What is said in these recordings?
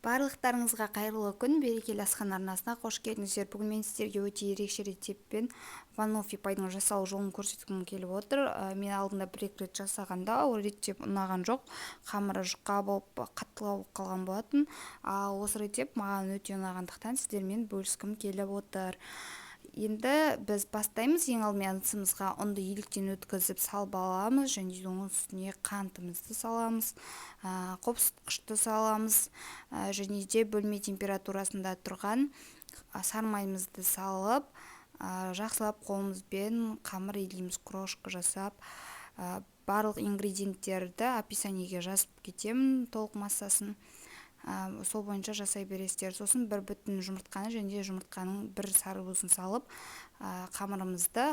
Барлықтарыңызға қайырлы күн! Берекелі асхана арнасына қош келдіңіздер! Бүгін мен сіздерге өте ерекше рецептпен баноффи пайдың жасалу жолын көрсеткім келіп отыр. Мен алдында бір-екі рет жасағанда, ол рецепт ұнаған жоқ, қамыры жұқа болып, қаттылау болып қалған болатын. Ал осы рецепт маған өте ұнағандықтан, сіздермен бөліскім келіп отыр. Енді біз бастаймыз. Ең алдымен ыдысымызға ұнды електен өткізіп салып аламыз және де оның үстіне қантымызды саламыз, қопсытқышты саламыз және де бөлме температурасында тұрған сары майымызды салып, жақсылап қолымызбен қамыр илейміз, крошка жасап. Барлық ингредиенттерді описаниеге жазып кетемін, толық массасын сол бойынша жасай бересіздер. Сосын бір бүтін жұмыртқаны және де жұмыртқаның бір сары уызын салып, қамырымызды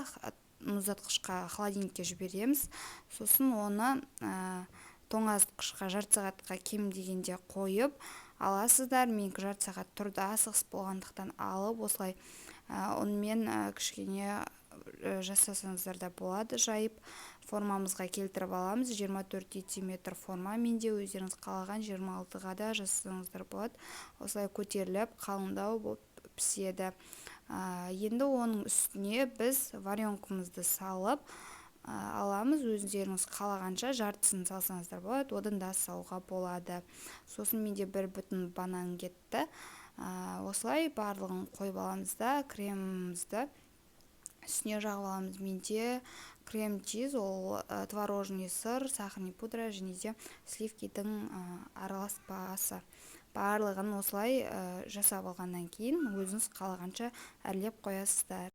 мұздатқышқа, холодильникке жібереміз. Сосын оны тоңазытқышқа жарты сағатқа кем дегенде қойып аласыздар. Менікі жарты сағат тұрды, асығыс болғандықтан алып, осылай ұнмен кішкене жасасаңыздар да болады, жайып, формамызға келтіріп аламыз. 24 дециметр форма менде, өздеріңіз қалаған 26-ға да жасасаңыздар болады. Осылай көтеріліп, қалыңдау болып піседі. Енді оның үстіне біз варенкамызды салып аламыз. Өздеріңіз қалағанша жартысын салсаңыздар болады, одан да салуға болады. Сосын менде бір бүтін банан кетті. Осылай барлығын қойып аламыз да, кремімізді үстіне жағып аламыз. Менде крем чиз, ол творожный сыр, сахарный пудра және де сливкидің араласпасы. Барлығын осылай жасап алғаннан кейін, өзіңіз қалағанша әрлеп қоясыздар.